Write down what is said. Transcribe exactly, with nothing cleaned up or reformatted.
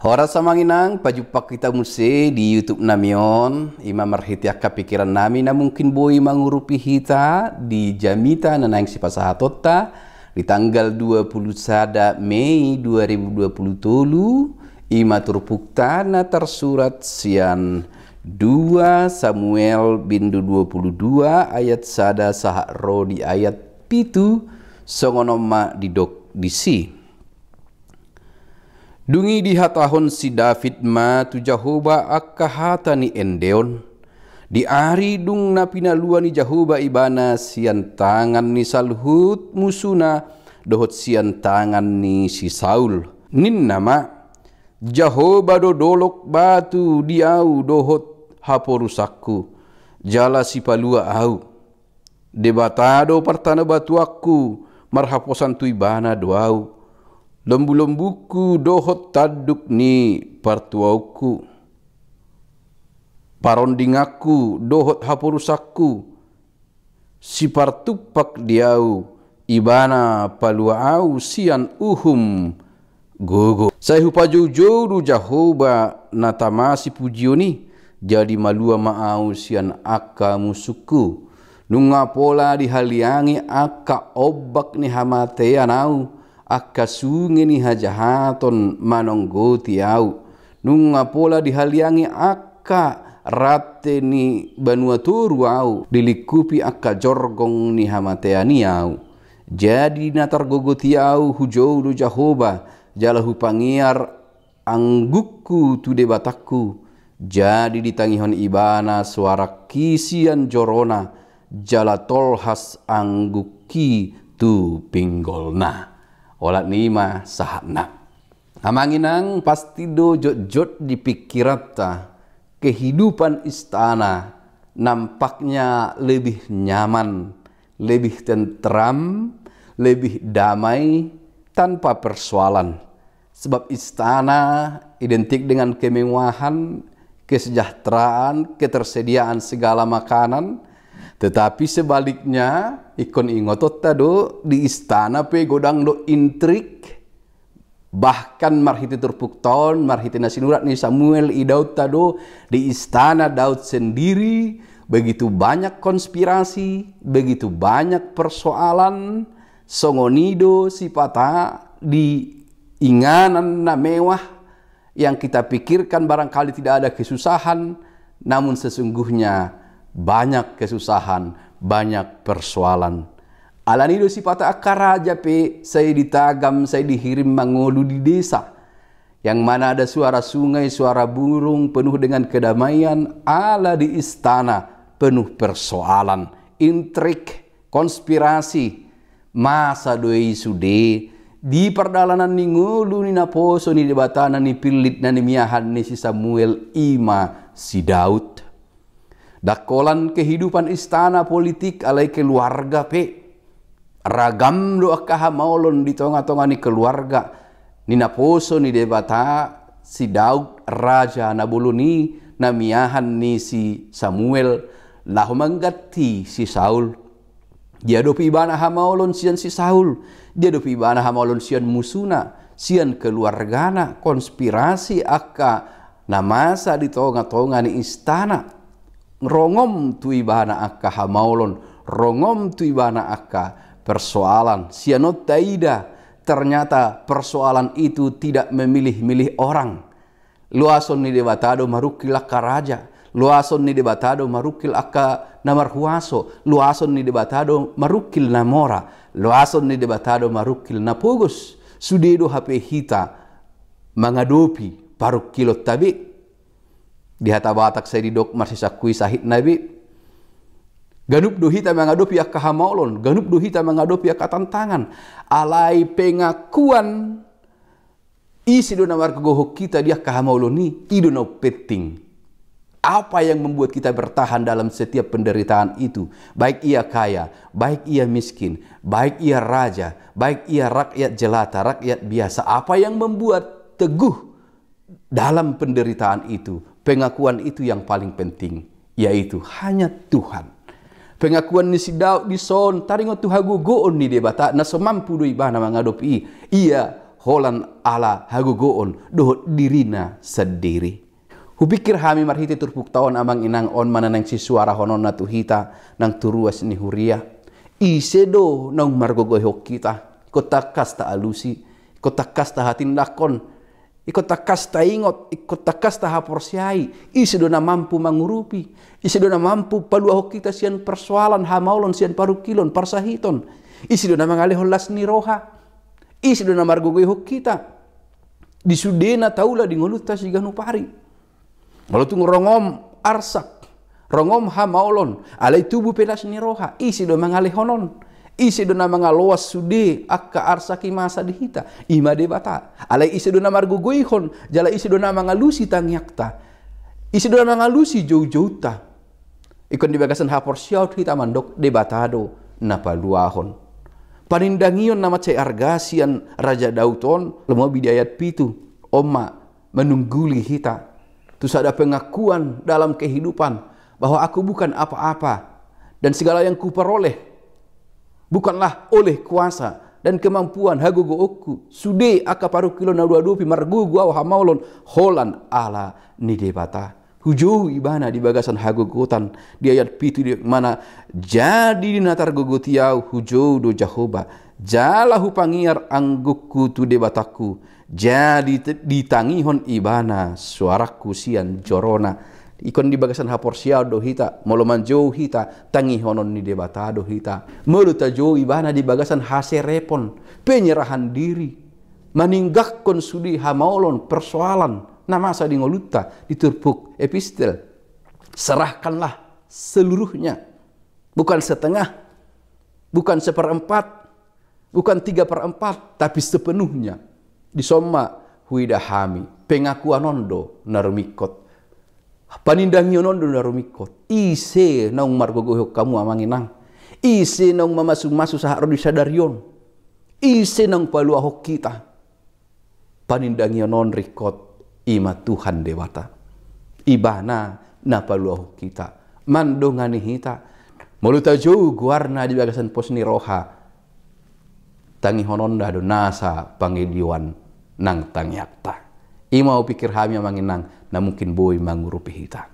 Horas amang inang, pajumpang hita muse di YouTube nami on, ima marhite angka pikiran nami na mungkin boi mangurupi hita di jamita na naeng sipasahatonta di tanggal dua puluh sada Mei dua ribu dua puluh tolu, ima turpukta na tarsurat sian dua Samuel bindu dua puluh dua ayat sada sahat ro di ayat pitu, songon on ma didok disi. Dung i dihatahon si David ma tu Jahowa angka hata ni ende on. Di ari dung na pinalua ni Jahowa ibana sian tangan ni saluhut musuna dohot sian tangan ni si Saul. Ninna ma, Jahowa do dolok batu di ahu dohot haporusanku, jala sipalua ahu. Debata do partanobatuanku, marhaposan tu ibana do ahu. Lombulombungku dohot tanduk ni partuaonku. Parondinganku dohot haporusanku, sipartumpak di ahu, ibana palua ahu sian uhum gogo. Sai hupajoujou do Jahowa na tama sipujion i, jadi malua ma ahu sian angka musungku. Nunga pola dihaliangi angka ombak ni hamatean ahu, angka sunge ni hajahaton manonggoti ahu. Nunga pola dihaliangi angka rante ni banua toru ahu, dilingkupi angka jorgong ni hamatean i ahu. Jadi na targogoti ahu hujou do Jahowa, jala hupangear anggukku tu Debatangku. Jadi ditangihon ibana suarangki sian jorona, jala tolhas anggukki tu pinggolna. Olat ni i ma sahatna. Amang inang, pasti do jotjot di pikiranta, kehidupan istana nampaknya lebih nyaman, lebih tentram, lebih damai, tanpa persoalan. Sebab istana identik dengan kemewahan, kesejahteraan, ketersediaan segala makanan. Tetapi sebaliknya, ingkon ingotonta do, di istana pe godang do intrik. Bahkan marhite turpukta on, marhite na sinurat ni Samuel, idaonta do, di istana Daud sendiri begitu banyak konspirasi, begitu banyak persoalan, songon i do sipata di inganan na mewah yang kita pikirkan barangkali tidak ada kesusahan, namun sesungguhnya banyak kesusahan, banyak persoalan. Alani do sipata angka raja pe sai ditagam, sai dihirim mangolu di desa. Yang mana ada suara sungai, suara burung, penuh dengan kedamaian, ala di istana penuh persoalan, intrik, konspirasi. Masa do i sude, di pardalanan ni ngolu ni naposo ni Debata na nipillit na nimiahan ni si Samuel ima si Daud. Ndang holan kehidupan istana politik alai keluarga pe. Ragam do angka hamaolon di tonga-tonga ni keluarga ni naposo ni Debata si Daud raja na bolon i na miahan ni si Samuel laho mangganti si Saul. Diadopi ibana hamaolon sian si Saul, diadopi ibana hamaolon sian musuna, sian keluargana, konspirasi angka na masa di tonga-tonga ni istana. Rongom tu ibana angka hamaolon, rongom tu ibana angka persoalan. Sian on taida, ternyata persoalan itu tidak memilih-milih orang. Loason ni Debata do marungkil angka raja. Loason ni Debata do marungkil angka na marhuaso. Loason ni Debata do marungkil na mora. Loason ni Debata do marungkil na pogos. Sude do hape hita mangadopi parungkilonta be. Di hata Batak sai didok marsisangkui sahitna be. Ganup do hita mangadopi angka hamaolon, ganup do hita mangadopi angka tantangan. Alai pengakuan ise do na margogohon hita di angka hamaolon i, i do na penting. Apa yang membuat kita bertahan dalam setiap penderitaan itu? Baik ia kaya, baik ia miskin, baik ia raja, baik ia rakyat jelata, rakyat biasa. Apa yang membuat teguh dalam penderitaan itu? Pengakuan itu yang paling penting, yaitu hanya Tuhan. Pengakuan ni si Daud dison taringot tu hagogoon ni Debata, na so mampu do ibana mangadopi i. Ia holan ala hagogoon dohot dirina sandiri. Hupikir hami marhite turpukta on, amang inang, on ma na naeng sisuarahononna tu hita nang tu ruas ni huria. Ise do naung margogoihon hita? Ingkon tangkas taalusi, ingkon tangkas tahatindangkon, ingkon tangkas taingot, ingkon tangkas tahaporseai. Ise do na mampu mangurupi? Ise do na mampu paluahon hita sian persoalan, hamaolon, sian parungkilon, parsahiton? Ise do na mangalehon las ni roha? Ise do na margogoihon hita di sude na taula di ngolunta siganup ari? Molo tung rongom arsak, rongom hamaolon, alai tubu pe las ni roha, ise do mangalehon on? Ise do na mangaloas sude angka arsak i masa di hita? I ma Debata. Alai ise do na margogoihon jala ise do na mangalusi tangiangta? Ise do na mangalusi joujounta? Ingkon di bagasan haporseaon hita mandok Debata do na paluahon. Panindangion na mansai arga sian Raja Daud on, lomo di ayat pitu, on ma manungguli hita tu sada pengakuan dalam kehidupan bahwa aku bukan apa-apa dan segala yang kuperoleh bukanlah oleh kuasa dan kemampuan hagogoonku. Sude angka parungkilon na huadopi, margogo au hamaolon holan ala ni Debata. Hujou ibana di bagasan hagogotan. Di ayat pitu, di mana, jadi di na targogoti au hujou do Jahowa, jala hupangiar anggukku tu Debatangku, jadi te-, ditangihon ibana suarangku sian jorona. Ingkon di bagasan haporseaon do hita, molo manjou hita, tangihonon ni Debata do hita. Molo tajou ibana di bagasan haserepon, penyerahan diri, maninggalhon sude hamaolon, persoalan na masa di ngolunta, di turpuk epistel. Serahkanlah seluruhnya, bukan setengah, bukan seperempat, bukan tiga per empat, tapi sepenuhnya. Dison ma huida hami, pengakuan on do na rumingkot, panindangion on do na rumingkot. Ise naung margogoihon hamu, amang inang? Ise naung mamasu-masu sahat ro di sadari on? Ise naung paluahon hita? Panindangion on ringkot, i ma Tuhan Debata. Ibana na paluahon hita, mandongani hita. Molo tajou goarna di bagasan pos ni roha, tangihononna do nasa pangidoan nang tangiangta. I ma hupikir hami, amang inang, na mungkin boi mangurupi hita.